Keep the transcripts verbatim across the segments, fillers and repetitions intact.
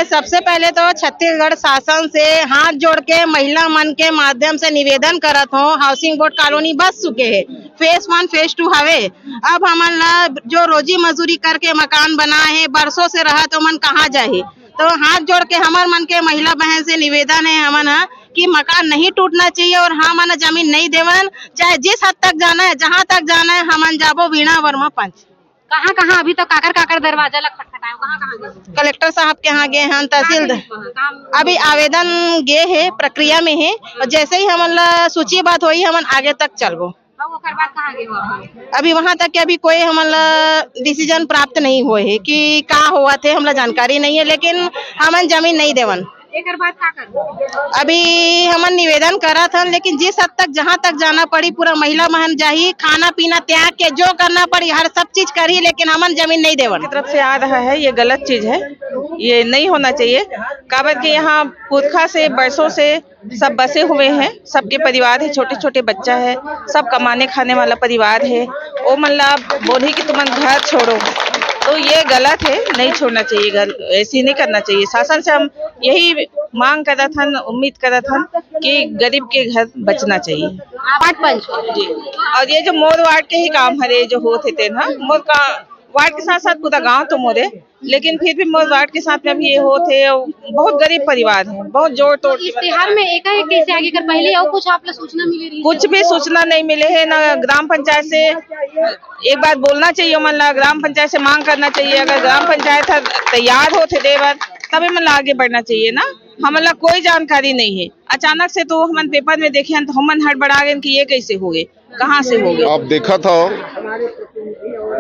सबसे पहले तो छत्तीसगढ़ शासन से हाथ जोड़ के महिला मन के माध्यम से निवेदन करत हों, हाउसिंग बोर्ड कॉलोनी बस चुके हे, फेज वन, फेज टू हवे। अब हमन ला जो रोजी मजूरी करके मकान बनाए हे, बरसों से रहत, ओमन कहाँ जाही? तो हाथ जोड़ के हमर मन के महिला बहन से निवेदन हे हमन ह कि मकान नहीं टूटना चाहिए और हमन जमीन नहीं देवन, चाहे जिस हद तक जाना है, जहाँ तक जाना है, हमन जाबो। वीणा वर्मा, पंच। कहाँ कहाँ अभी तक काकर काकर दरवाजा ला खटखटाए हो? कहाँ कहाँ गए हो? कलेक्टर साहब के यहाँ गए हन, तहसील कहाँ गए हो? कहाँ? अभी आवेदन गे हे, प्रक्रिया में हे, और जैसे ही हमन ला सूचीबद्ध होई, हमन आगे तक चलबो। अब ओकर बाद कहाँ गए हो आप लोग? अभी वहाँ तक के अभी कोई हमन ला डिसीजन प्राप्त नहीं होए हे कि का होवत हे, हमला जानकारी नहीं है, लेकिन हमन जमीन नहीं देवन। एकर बाद का करबो? अभी हमन निवेदन करत हन, लेकिन जिस हद तक, जहाँ तक जाना पड़ी, पूरा महिला महन जाही, खाना पीना त्याग के जो करना पड़ी, हर सब चीज करही, लेकिन हमन जमीन नहीं देवन। की तरफ से आ रहा है, ये गलत चीज है, ये नहीं होना चाहिए। काबर के यहाँ पुरखा से, बरसों से सब बसे हुए हैं, सबके परिवार है, छोटे छोटे बच्चा है, सब कमाने खाने वाला परिवार है। ओ मन ला बोलही कि तुमन घर छोड़ो, तो ये गलत है, नहीं छोड़ना चाहिए घर, ऐसे नहीं करना चाहिए। शासन से हम यही मांग करत हन, उम्मीद करत हन कि गरीब के घर बचना चाहिए। वार्ड पंच। जी। और ये जो मोर वार्ड के ही काम हरे, जो होत हे तेन ह, मोर का वार्ड के साथ साथ पूरा गांव तो मोरे, लेकिन फिर भी मोर वार्ड के साथ में अभी ये होत हे, बहुत गरीब परिवार है, बहुत जोड़ तोड़ के इश्तिहार में एकाएक कैसे आगे कर, पहले और कुछ आप ला सूचना मिले रही? कुछ भी सूचना नहीं मिले है, ना ग्राम पंचायत से। एक बात बोलना चाहिए, मन ला ग्राम पंचायत से मांग करना चाहिए, अगर ग्राम पंचायत ह तैयार होत हे दे बर, तब मन ला आगे बढ़ना चाहिए ना। हमन ला कोई जानकारी नहीं है, अचानक से तो हमन पेपर में देखे हन तो हमन हड़बड़ा गए कि ये कैसे हो गए, कहाँ से हो गए। आप देखत हो,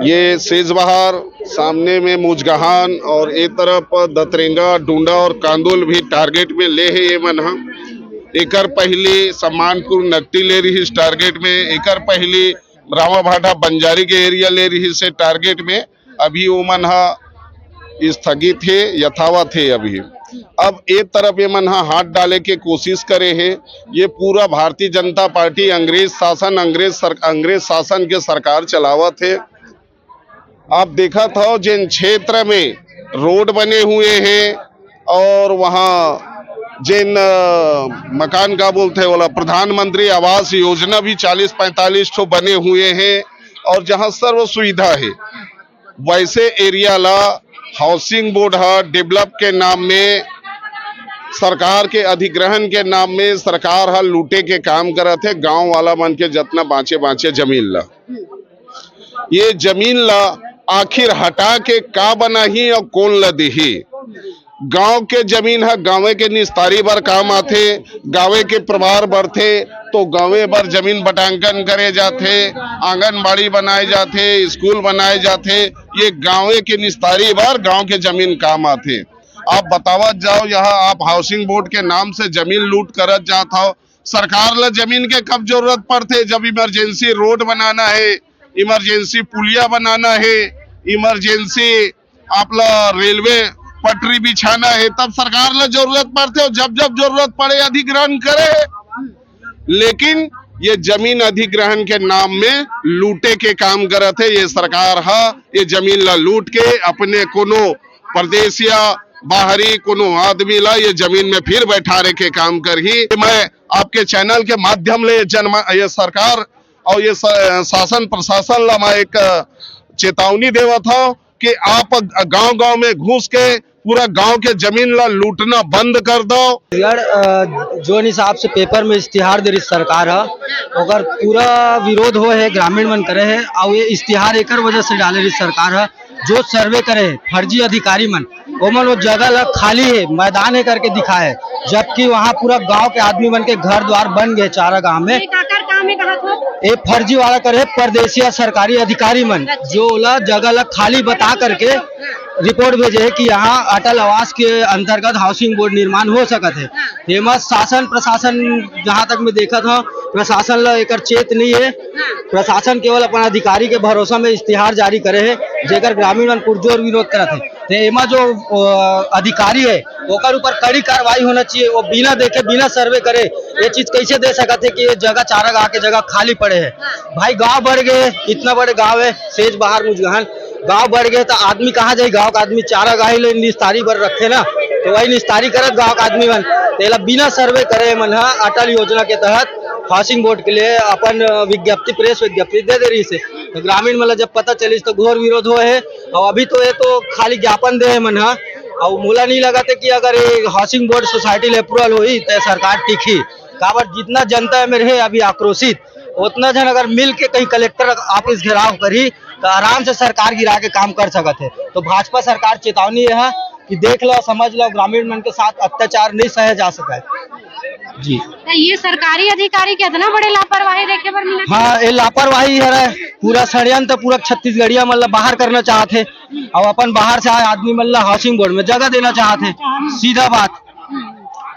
ये सेजबहार, सामने में मुजगहान और ए तरफ दतरेंगा, डूंडा और कांदोल भी टारगेट में ले हे ये मन ह। एकर पहली सम्मानपुर नकटी ले रहिस टारगेट में, एकर पहली रावाभाटा बंजारी के एरिया ले रहिस हे टारगेट में। अभी ओमन ह स्थगित हे, यथावत हे अभी। अब ए तरफ ये मन ह हाथ डाले के कोशिश करे हे। ये पूरा भारतीय जनता पार्टी अंग्रेज शासन, अंग्रेज सर-, अंग्रेज शासन के सरकार चलावत हे। आप देखत हो, जिन क्षेत्र में रोड बने हुए हैं और वहाँ जिन, अ, मकान का बोलते हैं, बोला, प्रधानमंत्री आवास योजना भी चालीस पैंतालीस ठो बने हुए हैं और जहाँ सर्व सुविधा है, वैसे एरिया ला हाउसिंग बोर्ड ह डेवलप के नाम में, सरकार के अधिग्रहण के नाम में सरकार ह लूटे के काम करत हे। गांव वाला मन के जतना बांचे बांचे जमीन ला, ये जमीन ला आखिर हटा के का बनाही और कौन ला देही? गांव के जमीन ह गांवे के निस्तारी बर काम आथे, गांवे के परिवार बढ़थे तो गांवे बर जमीन बटांकन करे जाथे, आंगनबाड़ी बनाए जाथे, स्कूल बनाए जाथे। ये गांवे के निस्तारी बर गांव के जमीन काम आथे। आप बतावत जाओ, यहाँ आप हाउसिंग बोर्ड के नाम से जमीन लूट करत जात हो। सरकार ला जमीन के कब जरूरत पड़थे? जब इमरजेंसी रोड बनाना है, इमरजेंसी पुलिया बनाना है, इमरजेंसी आप ला रेलवे पटरी बिछाना है, तब सरकार ला जरूरत पड़थे। और जब जब जरूरत पड़े, अधिग्रहण करे। लेकिन ये जमीन अधिग्रहण के नाम में लूटे के काम करत हे। ये सरकार ह ये जमीन ला लूट के अपने कोनो परदेसिया, बाहरी कोनो आदमी ला ये जमीन में फिर बैठारे के काम करही। मैं आपके चैनल के माध्यम ले जनमा-, ये सरकार और ये स-, शासन प्रशासन ला मैं एक चेतावनी देवत हूँ कि आप गांव-गांव में घुस के पूरा गांव के जमीन ला लूटना बंद कर दो। यार, अ, जोन हिसाब से पेपर में इश्तिहार दे रही सरकार ह, ओकर पूरा विरोध हो है, ग्रामीण मन करे है, और ये इश्तिहार एकर वजह से डाले रही सरकार ह, जो सर्वे करे है, फर्जी अधिकारी मन, ओमन वो जगह ला खाली है, मैदान है करके दिखाए, जबकि वहाँ पूरा गांव के आदमी मन के घर द्वार बन गए चारागाह में। ये काकर काम है, कहाँ था? ये फर्जी वाला करे है, परदेसिया सरकारी अधिकारी मन, जो ओला जगह ला खाली बता करके रिपोर्ट भेजे है कि यहाँ अटल आवास के अंतर्गत हाउसिंग बोर्ड निर्माण हो सकत है। एमा शासन प्रशासन, जहाँ तक मैं देखत हूँ, प्रशासन ला एकर चेत नहीं है। प्रशासन केवल अपन अधिकारी के भरोसा में इश्तिहार जारी करे है, जेकर ग्रामीण मन पुरजोर विरोध करत है। ते एमा जो, अ, अधिकारी है, ओकर ऊपर कड़ी कार्रवाई होना चाहिए। वो बिना देखे, बिना सर्वे करे ये चीज कैसे दे सकत है कि ये जगह चारागाह के जगह खाली पड़े है? भाई, गांव बढ़ गए, इतना बड़े गांव है सेजबहार मुजगहन, गांव बढ़ गए तो आदमी कहाँ जाए? गांव का आदमी चारागाही ले निस्तारी बर रखे ना, वही निस्तारी करत गांव के आदमी मन, तेला बिना सर्वे करे मन ह अटल योजना के तहत हाउसिंग बोर्ड के लिए अपन विज्ञप्ति, प्रेस विज्ञप्ति दे दे रहिस हे। तो ग्रामीण मन ला जब पता चलिस तो घोर विरोध होए हे। और अभी तो ये तो खाली ज्ञापन दे हे मन ह। और मोला नहीं लगत हे कि अगर ये हाउसिंग बोर्ड सोसाइटी ले अप्रूवल होही तो सरकार टिकही। काबर जितना जनता हे मेर हे अभी आक्रोशित, उतना झन अगर मिल के कहीं कलेक्टर ऑफिस घेराव करही तो आराम से सरकार गिरा के काम कर सकत हे। तो भाजपा सरकार चेतावनी हे कि देख लो, समझ लो, ग्रामीण मन के साथ अत्याचार नहीं सहे जा सकत हे। जी। तो ये सरकारी अधिकारी के इतना बड़े लापरवाही देखे बर मिला? हाँ, ये लापरवाही हरे, पूरा षड्यंत्र पूरा छत्तीसगढ़िया मन ला बाहर करना चाहत हे और अपन बाहर से आए आदमी मन ला हाउसिंग बोर्ड में जगह देना चाहत हे। सीधा बात।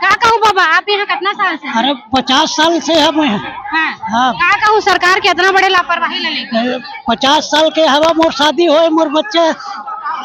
का कहूँ बाबा, आप यहाँ कितना साल से हैं? अरे, पचास साल से हम हैं। हाँ। हाँ। का कहूँ, सरकार के इतना बड़े लापरवाही ला लेके? ए, पचास साल के हवा, मोर शादी होए, मोर बच्चा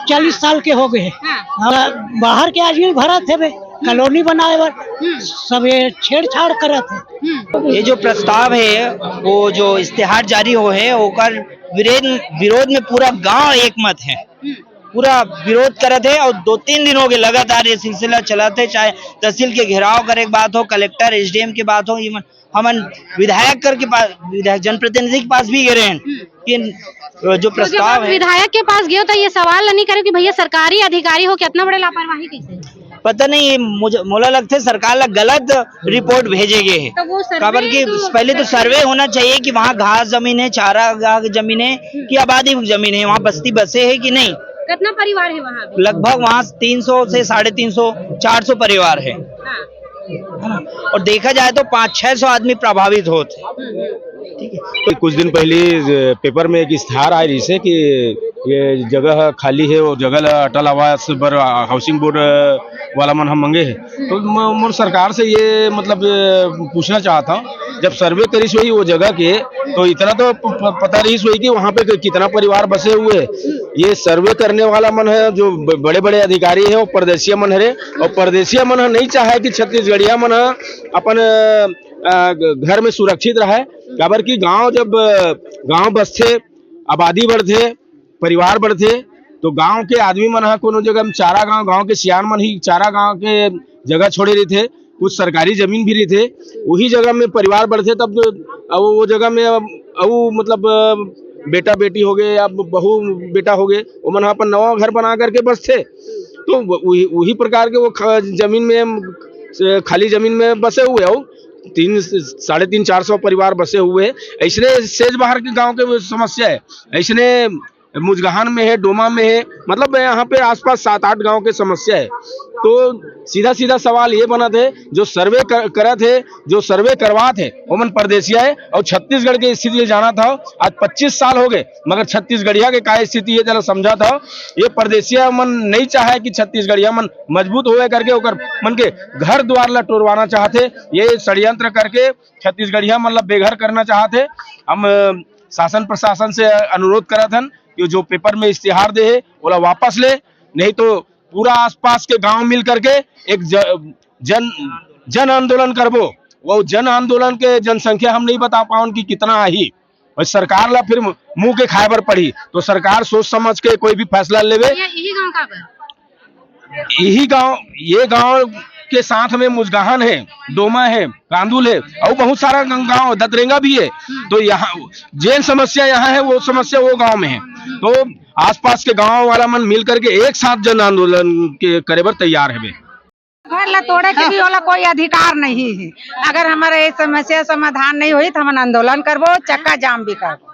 चालीस साल के हो गए। हाँ। हाँ, बाहर के आदमी भरत हे बे, कॉलोनी बनाए बर। हम्म। सब ये छेड़छाड़ करत हे। हम्म। ये जो प्रस्ताव है, वो जो इश्तेहार जारी हो है, ओकर विरोध, विरोध में पूरा गांव एक मत है। हम्म। पूरा विरोध करत हे और दो तीन दिन हो गए लगातार ये सिलसिला चलत हे, चाहे तहसील के घेराव करे के बात हो, कलेक्टर, एसडीएम के बात हो, इवन हमन विधायक कर के पास, विधायक जनप्रतिनिधि के पास भी गए रहे हैं कि जो तो जब प्रस्ताव आप है। विधायक के पास गए हो तो ये सवाल नहीं करे कि भैया सरकारी अधिकारी हो, कितना बड़े लापरवाही कैसे? पता नहीं, मुझे, मोला लगथे सरकार ला गलत रिपोर्ट भेजे गए है। तो वो सर्वे काबर कि तो पहले तो सर्वे होना चाहिए कि वहाँ घास जमीन है, चारा गाह की जमीन है कि आबादी की जमीन है, वहाँ बस्ती बसे है कि नहीं। कितना परिवार है वहाँ अभी? लगभग वहाँ तीन सौ से साढ़े तीन सौ, चार सौ परिवार है। हाँ। है ना? और देखा जाए तो पाँच छह सौ आदमी प्रभावित होत है। हम्म, हम्म। ठीक है। तो कुछ दिन पहले, अ, पेपर में एक इश्तेहार आए रहिस हे कि ये जगह खाली है और जगह ला अटल आवास बर, अ, हाउसिंग बोर्ड, अ, वाला मन हम मंगे हैं। तो म-, मोर सरकार से ये, मतलब, अ, पूछना चाहता हूँ, जब सर्वे करिस होही वो जगह के, तो इतना तो प-, प-, पता रहिस होही कि वहाँ पे कि-, कितना परिवार बसे हुए हैं। ये सर्वे करने वाला मन है, जो ब-, बड़े-बड़े अधिकारी है, वो परदेसिया मन हरे, और परदेसिया मन ह नहीं चाहे कि छत्तीसगढ़िया मन ह अपन, अ, अ, घर में सुरक्षित रहे। काबर कि गांव जब, अ, गांव बसथे, आबादी बढ़थे, परिवार बढ़थे, तो गांव के आदमी मन ह कोनो जगह में चारा गांव, गांव के सियान मन ही चारा गांव के जगह छोड़े रहिथे, कुछ सरकारी जमीन भी रहिथे, वही जगह में परिवार बढ़थे, तब तो अब वो जगह में अब, अब वो मतलब, अ, बेटा बेटी हो गए या बहू बेटा हो गए, ओमन ह अपन नवा घर बना करके बसथे। तो वो-, वही, वही प्रकार के वो ख-, जमीन में, अ, खाली जमीन में बसे हुए हो, तीन, साढ़े तीन, चार सौ परिवार बसे हुए हैं। ऐसने सेज बाहर के गांव के वो समस्या है, ऐसने मुजगहान में है, डोमा में है, मतलब यहाँ पे आसपास सात आठ गांव के समस्या है। तो सीधा सीधा सवाल ये बनत है, जो सर्वे कर, करत है, जो सर्वे करवात है, ओमन परदेसिया है और छत्तीसगढ़ के स्थिति ये जानत हो। आज पच्चीस साल हो गए, मगर छत्तीसगढ़िया के का स्थिति ये जरा समझत हो। ये परदेसिया मन नहीं चाहे कि छत्तीसगढ़िया मन मजबूत होवे करके ओकर मन के घर द्वार ला टोरवाना चाहते। ये षड्यंत्र करके छत्तीसगढ़िया मन ला बेघर करना चाहते। हम, अ, शासन प्रशासन से अनुरोध करत हन कि जो पेपर में इश्तिहार दे हे, ओला वापस ले, नहीं तो पूरा आसपास के गांव मिल करके एक ज-, जन, जन आंदोलन करबो। वो जन आंदोलन के जनसंख्या हम नहीं बता पावन कि कितना आही, और सरकार ला फिर मुंह के खाए बर पड़ी। तो सरकार सोच समझ के कोई भी फैसला लेवे। ये, यही गांव का बा? यही गांव, ये गांव के साथ में मुजगहन है, डोमा है, कांदुल है, और बहुत सारा गांव, दतरेंगा भी है। तो यहाँ जेन समस्या यहाँ है, वो समस्या वो गांव में है। तो आसपास के गांव वाला मन मिल करके एक साथ जन आंदोलन के करे बर तैयार है। घर ला तोड़े के भी ओला कोई अधिकार नहीं है। अगर हमारा ये समस्या समाधान नहीं होई तो हम आंदोलन करबो, चक्का जाम भी करबो।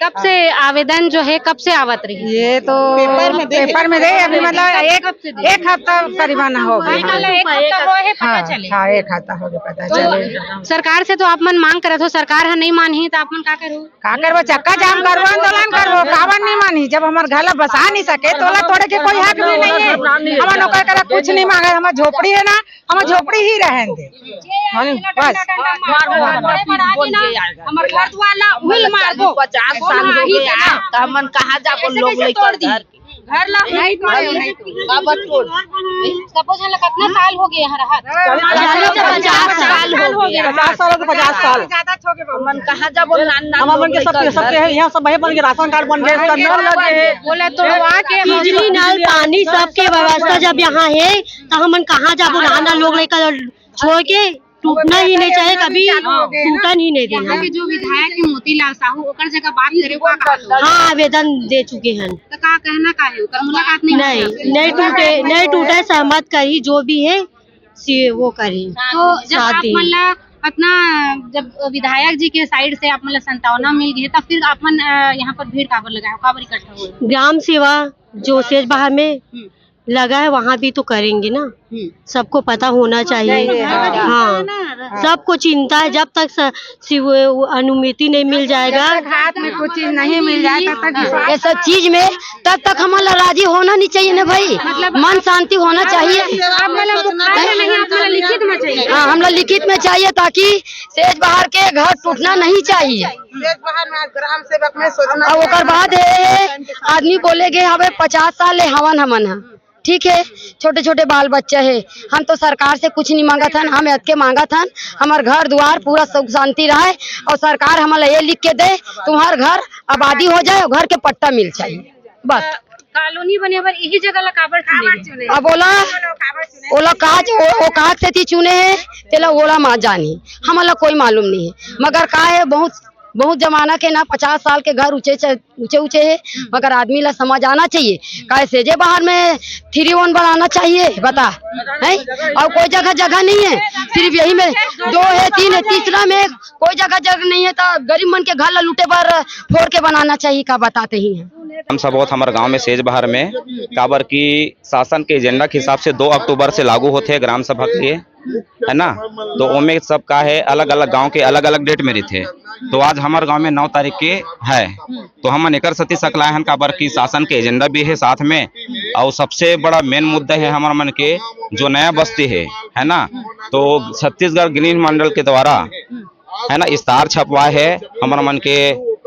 कब से आवेदन जो है, कब से आवत रही? ये तो पेपर में दे, पेपर में दे, अभी मतलब एक, कब से दे? एक हफ्ता करीबन हो गया। हाँ, एक हफ्ता हो है, पता हाँ, चले। हाँ, एक हफ्ता हो गया, पता तो चले। सरकार से तो आप मन मांग करत हो, सरकार ह नहीं मानही तो आप मन का करो? का करबो? चक्का जाम करबो, आंदोलन करबो, काबर नहीं मानही? जब हमार घर ला बसा नहीं सके तो ओला तोड़े के कोई हक भी नहीं है। हमन ओकर करा कुछ नहीं मांगे, हमार झोपड़ी है ना, हम झोपड़ी ही रहन दे। हम बस। हमर घर दुआर ला उहिल मारबो। पचास साल हो गया, तो हमन कहाँ जाबो? लोग लेकर घर? घर ला नहीं तोड़े, नहीं तोड़े। बाबा तोड़। सबो झन ला कितना साल हो गया हर हाथ? पचास साल हो गया। पचास साल हो गया, पचास साल। मन कहाँ जाबो? नान नान हमन के सब, सब के यहाँ सब वही बन के राशन कार्ड बन गए, इसका नल लगे है। बोला तोड़वा के बिजली, नल, पानी, सबके व्यवस्था जब यहाँ है, तो हमन कहाँ जाबो? नान नान लोग लइका छोड़ के टूटना ही नहीं चाहिए, कभी टूटन ही नहीं देना। यहाँ के जो विधायक है मोतीलाल साहू, ओकर जगह बात करे, वो का कहा? हाँ, आवेदन दे चुके हैं। तो का कहना का है? ओकर मुलाकात नहीं नहीं, हुआ? नहीं टूटे, नहीं टूटे, सहमत करी, जो भी है, सी-, वो करी। तो जब आप शादी। मतलब अपना, जब विधायक जी के साइड से आप मतलब संतावना मिल गई, तब फिर आप मन, अ, यहाँ पर भीड़ काबर लगाए हो, काबर इकट्ठा हुए हो? ग्राम सेवा जो सेज बहार में हम्म। लगा है, वहाँ भी तो करेंगे ना। हम्म। सबको पता होना चाहिए। चाहिए, हाँ। हाँ, सबको चिंता है। जब तक स-, सी-, वो अनुमति नहीं मिल जाएगा, जब तक हाथ में कुछ चीज नहीं मिल जाए, तब तक विश्वास ये सब चीज में, तब तक हमला राजी होना नहीं चाहिए ना भाई। मतलब मन शांति होना चाहिए। आप मतलब मुखार में नहीं, आप मतलब लिखित में चाहिए। हाँ, हमला लिखित में चाहिए, ताकि सेज बहार के घर टूटना नहीं चाहिए। सेज बहार में आज ग्राम सेवक में सोचना अब ओकर बाद है, आदमी बोले गए, हवे पचास साल ले हवन हमन ह, ठीक है, छोटे छोटे बाल बच्चा है, हम तो सरकार से कुछ नहीं मांगत हन, हम एतके मांगत हन, हमार घर दुआर पूरा सुख शांति रहे और सरकार हमला ये लिख के दे, तुम्हार घर आबादी हो जाए और घर के पट्टा मिल चाहिए, बस। कॉलोनी बने बर यही जगह ला काबर चुने? अब ओला, ओला काज, ओ, ओ काज सेती चुने है, तेला ओला मा जानी, हमला कोई मालूम नहीं है। मगर का है, बहुत, बहुत जमाना के ना, पचास साल के घर ऊंचे च-, ऊंचे ऊंचे है, मगर आदमी ला समझ आना चाहिए। काहे सेजे बहार में थ्री वन बनाना चाहिए, बता, हैं? और कोई जगह जगह नहीं है, सिर्फ यही में दो है, तीन है, तीसरा में कोई जगह जगह नहीं है, तो गरीब मन के घर ला लूटे बर फोड़ के बनाना चाहिए, का बताते ही हैं। हम सब बहुत हमारे गांव में सेज बहार में, काबर की शासन के एजेंडा के हिसाब से दो अक्टूबर से लागू होते ग्राम सभा के लिए, है ना? तो ओमे सब का है, अलग-अलग गांव के अलग-अलग डेट में रहिथे। तो आज हमर गांव में नौ तारीख के है, तो हमन एकर सेती सकलाए हन, काबर की शासन के एजेंडा भी है साथ में, और सबसे बड़ा मेन मुद्दा है हमर मन के जो नया बस्ती है, है ना? तो छत्तीसगढ़ गृह मंडल के द्वारा, है ना, इस्तार छपवाए है हमर मन के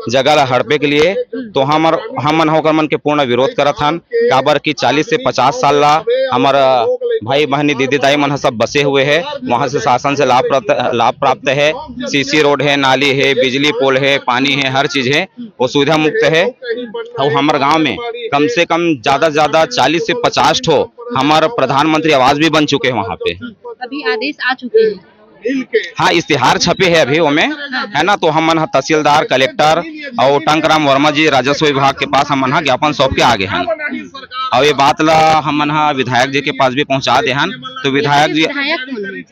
जगह ला हड़पे के लिए, तो हमर, हमन ओकर मन के पूर्ण विरोध करत हन, काबर कि चालीस से पचास साल ला हमर भाई बहनी दीदी दाई मन ह सब बसे हुए है, वहाँ से शासन से लाभ प्राप्त, लाभ प्राप्त है, सीसी रोड है, नाली है, बिजली पोल है, पानी है, हर चीज है, वो सुविधा मुक्त है। और हमर गांव में कम से कम ज्यादा से ज्यादा चालीस से पचास ठो हमर प्रधानमंत्री आवास भी बन चुके हैं वहाँ पे। अभी आदेश आ चुके हैं। हाँ, इश्तिहार छपे है अभी ओमे, है ना, तो हमन ह तहसीलदार, कलेक्टर और टंकराम वर्मा जी राजस्व विभाग के पास हमन ह ज्ञापन सौंप के आगे हैं। और ये बात ला हमन ह विधायक जी के पास भी पहुंचा दे हन, तो विधायक जी, विधायक कौन है?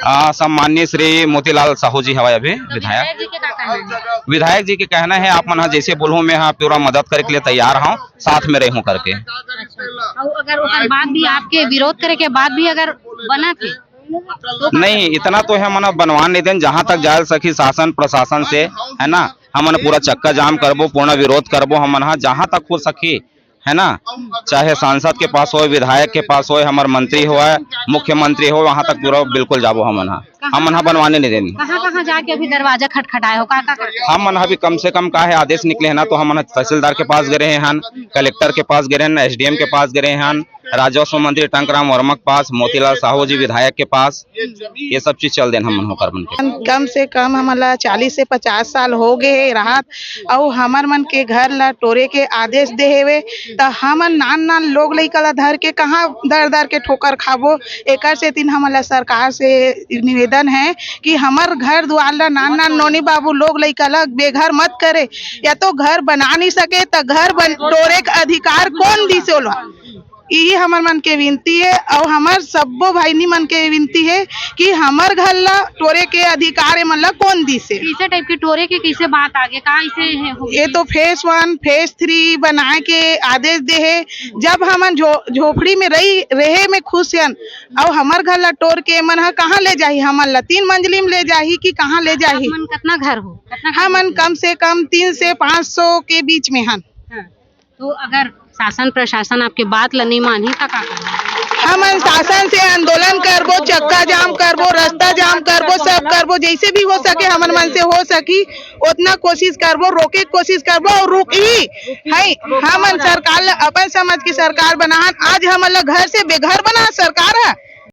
आ, सम्माननीय श्री मोतीलाल साहू जी हवाए अभी विधायक। विधायक जी के का कहना है? विधायक जी के कहना है, आप मन ह जैसे बोलहू, मैं ह पूरा मदद करे के लिए तैयार हूँ, साथ में रहूँ करके। अच्छा। और अगर ओकर बाद भी, आपके विरोध करे के बाद भी अगर बना थे, नहीं, इतना तो हमन ह बनवा नहीं देन, जहाँ तक जायल सकी शासन प्रशासन से, है ना, हमन पूरा चक्का जाम करबो, पूर्ण विरोध करबो हमन ह, जहाँ तक हो सकी, है ना, चाहे सांसद के पास होय, विधायक के पास होय, हमर मंत्री होय, मुख्यमंत्री होय, वहाँ तक पूरा बिल्कुल जाबो हमन ह, हमन ह बनवाने नहीं देन। कहाँ कहाँ जाके अभी दरवाजा खटखटाए हो, का का करते? हमन ह अभी कम से कम का है, आदेश निकले है ना, तो हमन ह तहसीलदार के पास गए रहे हन, कलेक्टर के पास गए रहे हन, एसडीएम के पास गए रहे हन, राजस्व मंत्री टंकराम वर्मा के पास, मोतीलाल साहू जी विधायक के पास, ये सब चीज चल देन हमन ओकर मन के। कम से कम हमन ला चालीस से पचास साल हो गए हे राहत, अउ हमर मन के घर ला टोरे के आदेश दे हेवे, त हमन नान नान लोग लइका ला धर के कहाँ दर दर के ठोकर खाबो। एकर सेतिन हमन ला सरकार से निवेदन है कि हमर घर दुआर ला नान नान नोनी बाबू लोग लइका ला बेघर मत करे, या तो घर बना नहीं सके त घर बन, टोरे के अधिकार कौन दिस ओला? इही हमर मन के विनती हे, अउ हमर सब्बो भाईनी मन के विनती हे कि हमर घर ला टोरे के अधिकार ए मन ला कौन दिस हे? कैसे टाइप के टोरे के कैसे बात आगे, का इसे हे हो? ये तो फेज वन, फेज थ्री बनाए के आदेश दे हे। जब हमन झो-, झोपड़ी में रही, रहे में खुश हन, अउ हमर घर ला टोर के मन ह कहाँ ले जाही? हमन ला तीन मंजिली में ले जाही कि कहाँ ले जाही? आप मन कितना घर हो? कितना घर हमन हो? कम से कम तीन से पाँच सौ के बीच में हन। हाँ। तो अगर शासन प्रशासन आपके बात ला नहीं मानही, त का करना? हमन शासन से आंदोलन करबो, चक्का जाम करबो, रास्ता जाम करबो, सब करबो, जैसे भी हो सके हमन मन से हो सकी उतना कोशिश करबो, रोके के कोशिश करबो और रुक ही है। हमन सरकार ल अपन समझ के सरकार बनाहन, आज हमन ल घर से बेघर बना सरकार है।